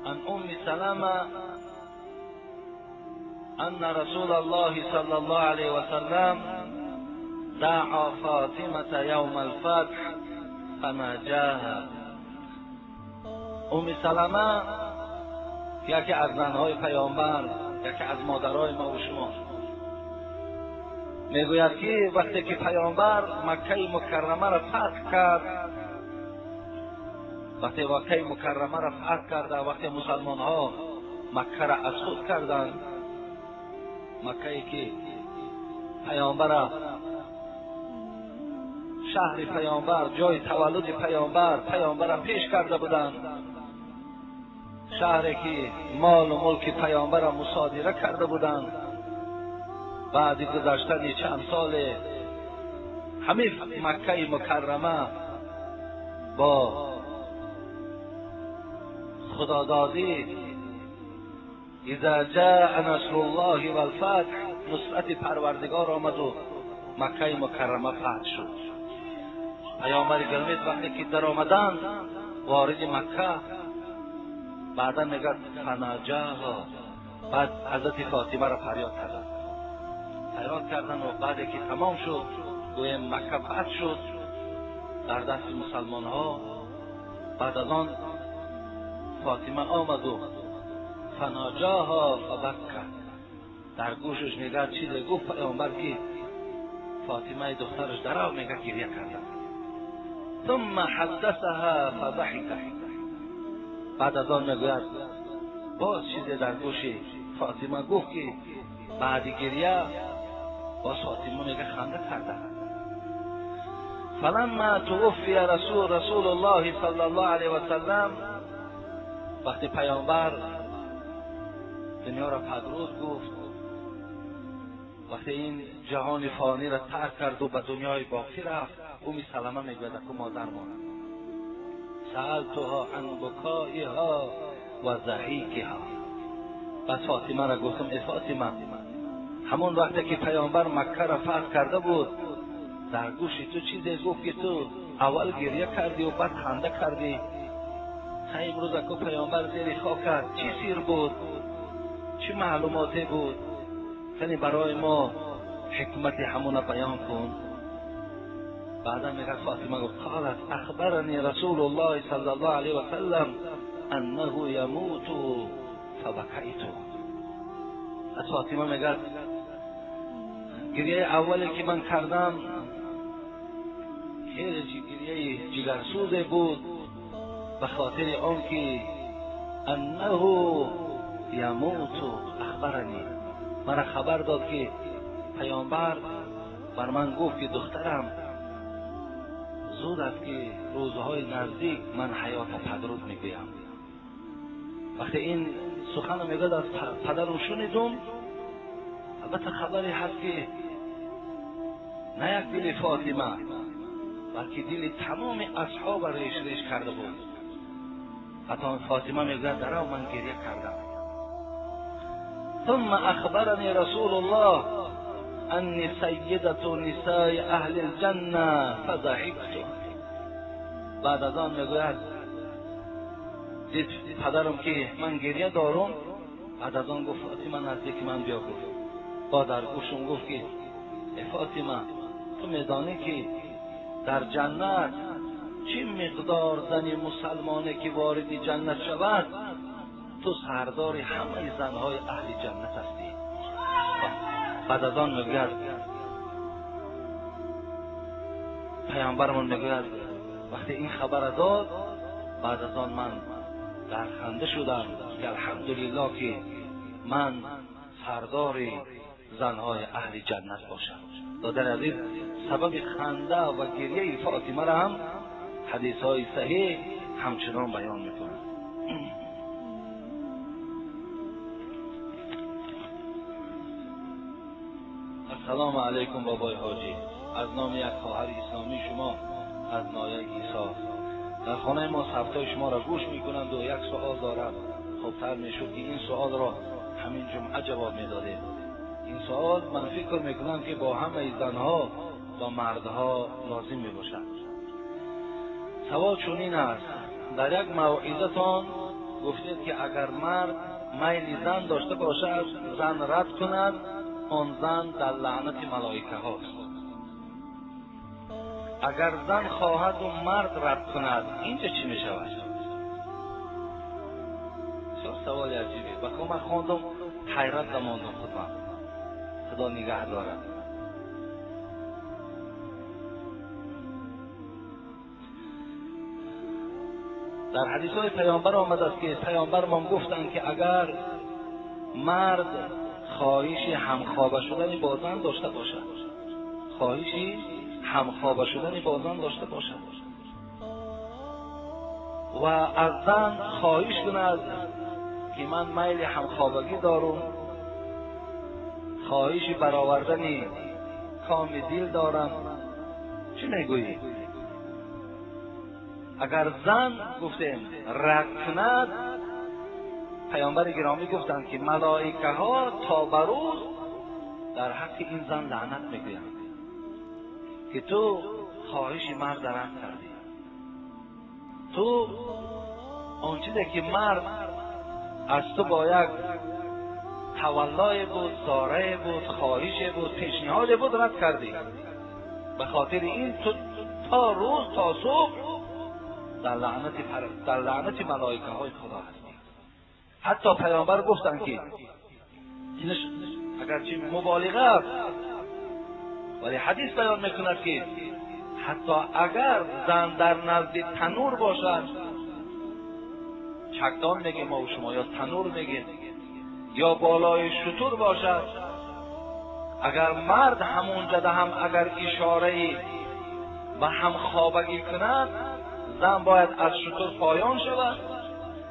عن أم سلمة أن رسول الله صلى الله عليه وسلم دعا فاطمة يوم الفتح فناجاها. ام سلمه یکی از زنهای پیامبر، یکی از مادرهای ما و شما، میگوید که وقتی که پیامبر مکه مکرمه را فتح کرد، وقتی مکه مکرمه را فتح کرده، وقتی مسلمان ها مکه را از خود کردند، مکه که پیامبر، شهر پیامبر، جای تولد پیامبر، پیامبر را پیش کرده بودند، شهری که مال و ملک پیامبر را مصادره کرده بودند، بعد گذشتن چند سال همه مکه مکرمه با خدادادی اذا جاء نصر الله والفتح، نصرت پروردگار آمد و مکه مکرمه فتح شد. پیامبر گرامی وقتی که در آمدند وارد مکه، بعدا میگه فناجاها، بعد حضرت فاطمه را فریاد کردند، فریاد کردن و بعد که تمام شد، گویم مکه فتح شد در دست مسلمان ها. بعد از آن فاطمه آمد و فناجاها فبکت، در گوشش میگه چیزی گفت پیامبر که فاطمه دخترش درو میگه گریه کردن. ثم حدثها فضحکت، بعد از آن میگوید باز چیزی در گوش فاطمه گفت که بعد گریه باز فاطمه میگه خنده کرده. فلما توفی رسول الله صلی الله علیه و سلم، وقتی پیامبر دنیا را پدرود گفت، وقتی این جهان فانی را ترک کرد و به دنیای باقی رفت، ام سلمه میگوید که مادر ماند، سألتها عن بکائها و ضحیکها. بعد فاطمه را گفتم ای فاطمه، همون وقتی که پیامبر مکه را فتح کرده بود، در گوش تو چیزی گفت که تو اول گریه کردی و بعد خنده کردی، تا امروز که پیامبر زیر خاک کرد چی سیر بود، چه معلوماتی بود، یعنی برای ما حکمت همون بیان کن. بعدا میگه فاطمه گفت قالت اخبرنی رسول الله صلی الله علیه و سلم انه یموت فبکیت. از فاطمه میگه گریه اولی که من کردم خیلی گریه جگرسوز بود، به خاطر آنکه انه یموت اخبرنی، مرا خبر داد که پیامبر بر من گفت که دخترم زود است که روزهای نزدیک من حیات پدرود میگویم. وقتی این سخن میگوید از پدرم شنیدم، البته خبری هست که نه یک دل فاطمه بلکه دل تمام اصحاب ریش ریش کرده بود. حتی فاطمه میگوید درو من گریه کردم. ثم اخبرنی رسول الله انی سیدة نساء اهل الجنه فضحکت. بعد از آن میگوید دید پدرم که من گریه دارم، بعد از آن گفت فاطمه نزدیک من بیا. گفت با در گوشم گفت که ای فاطمه، تو میدانی که در جنت چه مقدار زن مسلمانه که وارد جنت شود، تو سردار همه زنهای اهل جنت هستی. بعد از آن میگوید پیامبرمان میگوید وقتی این خبر داد، بعد از آن من در خنده شدم که الحمدلله که من سردار زنهای اهل جنت باشم. دادر عزیز، سبب خنده و گریه فاطمه را هم حدیث های صحیح همچنان بیان میکنند. السلام علیکم بابای حاجی، از نام یک خواهر اسلامی شما از نایه عیسی، در خانه ما ثبتای شما را گوش میکنند و یک سوال دارم. خوبتر میشد که این سوال را همین جمعه جواب میدادید. این سوال من فکر میکنم که با همه زنها و مردها لازم میباشد. سوال چنین است: در یک موعظتان گفتید که اگر مرد میل زن داشته باشد، زن رد کند، آن زن در لعنت ملائکه هاست. اگر زن خواهد و مرد رد کند، اینجا چی می شود؟ بسیار سوال عجیبه. بخواه من خواندم حیرت ماندم خودم. خدا نگه دارد. در حدیث های پیامبر آمده است که پیامبر ما گفتند که اگر مرد خواهش همخوابه شدن با زن داشته باشد، خواهش همخوابه شدن با زن داشته باشد و از زن خواهش کند که من میل همخوابگی دارم، خواهش برآوردن کام دل دارم، چی میگویی؟ اگر زن گفتیم رد کند، پیامبر گرامی گفتند که ملائکه ها تا به روز در حق این زن لعنت میگویند که تو خواهش مرد رد کردی، تو آن چیزی که مرد از تو با یک تولای بود، زاره بود، خواهش بود، پیشنهاد بود، رد کردی. به خاطر این تو تا روز تا صبح در لعنت ملائکه های خدا هستی. حتی پیامبر گفتند که اینش اگرچه مبالغه است ولی حدیث بیان میکند که حتی اگر زن در نزد تنور باشد، چکدان میگیم ما و شما، یا تنور میگیم، یا بالای شتر باشد، اگر مرد همونجا هم اگر اشاره به همخوابگی کند، زن باید از شتر پایان شود،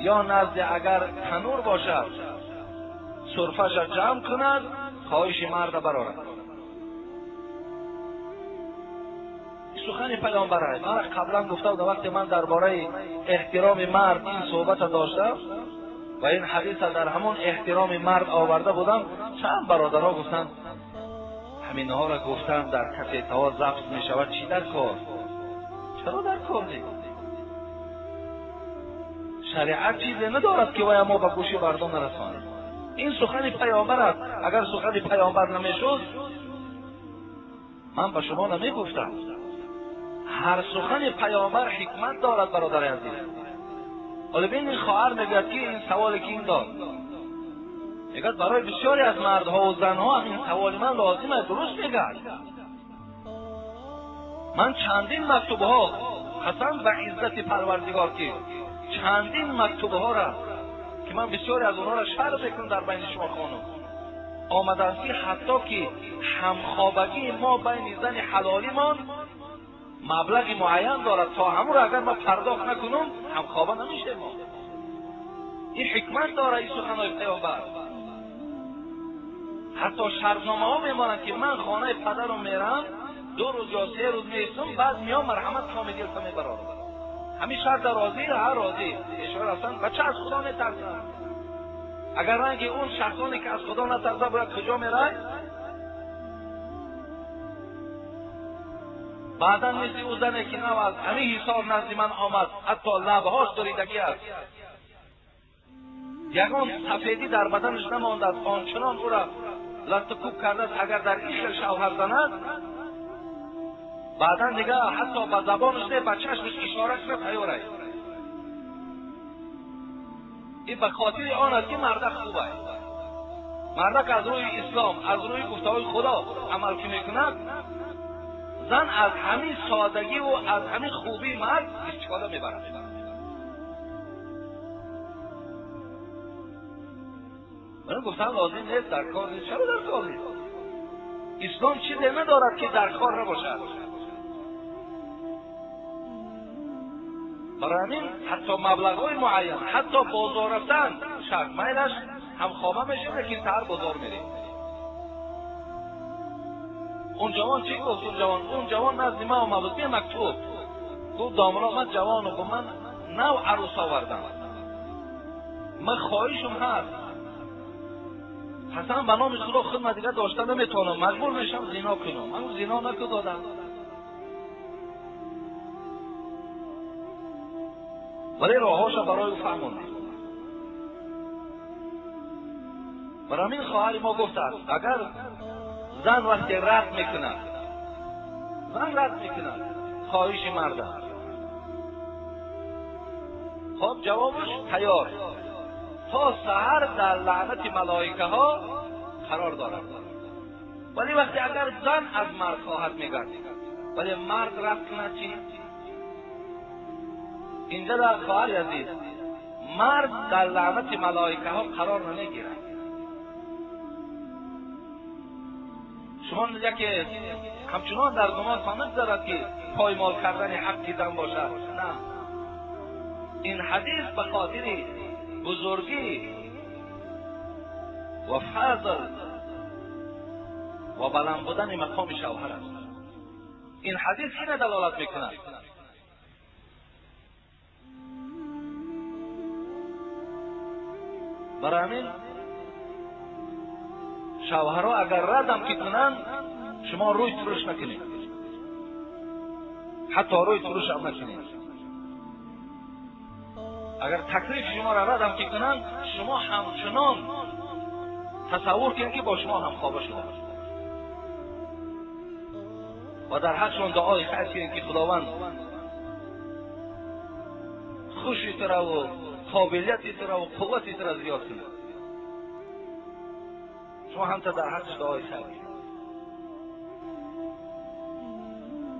یا نزد اگر تنور باشد سرفش را جمع کند، خواهش مرد برآورد. سخن پیامبر است. من قبلا گفته بودم وقتی من درباره احترام مرد این صحبت داشتم و این حدیث در همون احترام مرد آورده بودم، چند برادرها گفتن همینها را گفتن در کسیت‌ها ضبط می شود، چی در کار؟ چرا در کار نیست؟ شریعت چیزی ندارد که وای ما به گوش مردم نرسانیم. این سخن پیامبر است. اگر سخن پیامبر نمیشد من به شما نمیگفتم. هر سخن پیامبر حکمت دارد برادر عزیز. حالا ببین این خواهر میگوید که این سوالی که این داد، میگوید برای بسیاری از مردها و زنها هم این سوال من لازم است. درست میگه. من چندین مکتوب ها، قسم به عزت پروردگار که چندین مکتوب ها را که من بسیاری از اونها را شرح میکنم در بین شما خانم، آمده است که حتی که همخوابگی ما بین زن حلالی مان مبلغ معین دارد، تا همون را اگر ما پرداخت نکنم همخوابه نمیشه ما. این حکمت داره این سخنهای پیامبر. حتی شرطنامه ها میمانند که من خانه پدرم میرم، 2 روز یا 3 روز میستم، بعد میام مرحمت کام دلت میبرم. همین شرط راضی، هر راضی اشاره اصلا بچه از خدا نترسن. اگر رنگ اون شخصانی که از خدا نترسن باید کجا میره؟ بعدا مثل او زنه که نو از همین حساب نزد من آمد، حتی لبهاش دریدگی است، یگان سفیدی در بدنش نمانده است، آنچنان او را لط کوب کرده است. اگر در این خیل شوهر زند، بعدا دیگه حتی به زبانش نه، به چشمش اشاره کنه تیار است. این به خاطر آن است که مردک خوب است. مردک از روی اسلام، از روی گفته‌های خدا عمل که میکند، زن از همین سادگی و از همین خوبی مرد استفاده میبرد. من گفتم لازم نیست، در کار نیست. چرا در کار نیست؟ اسلام چیزی ندارد که در کار نباشد. برای همین حتی مبلغ‌های معین، حتی بازار رفتن شرط میلش هم خوابه میشه، لیکن سر بازار میره. اون جوان چی گفت؟ اون جوان نزد ما آمد بود، مکتوب گفت داملا من جوانم، گفت من نو عروس آوردم، من خواهشم هست حسن به نام خدا خود من دیگه داشته نمیتونم، مجبور میشم زنا کنم. من زنا نکو دادم، ولی راهاش برای او فهموندم. برای همین خواهر ما گفت است اگر زن وقتی رد میکند، زن رد میکند خواهش مرد، خب جوابش تیار، تا سحر در لعنت ملائکه ها قرار دارد. ولی وقتی اگر زن از مرد خواهد میگرد ولی مرد رد کند چی؟ اینجا در خواهر عزیز مرد در لعنت ملائکه ها قرار نمیگیرد. شما یکی همچنان در گمان نگذارد که پایمال کردن حق زن باشد. نه، این حدیث به خاطر بزرگی و فضل و بلند بودن مقام شوهر است. این حدیث اینه دلالت میکند. برای همین شوهرها اگر ردم که کنند شما روی ترش نکنید، حتی روی ترش هم نکنید. اگر تکلیف شما را ردم که کنند شما همچنان تصور کنید که با شما هم خوابه شده و در حقشون دعای خیر کنید که خداوند خوشی تو را و قابلیتی تو را و قوتی تو را زیاد کند. شما هم تا در حقش دعای خیر کنید.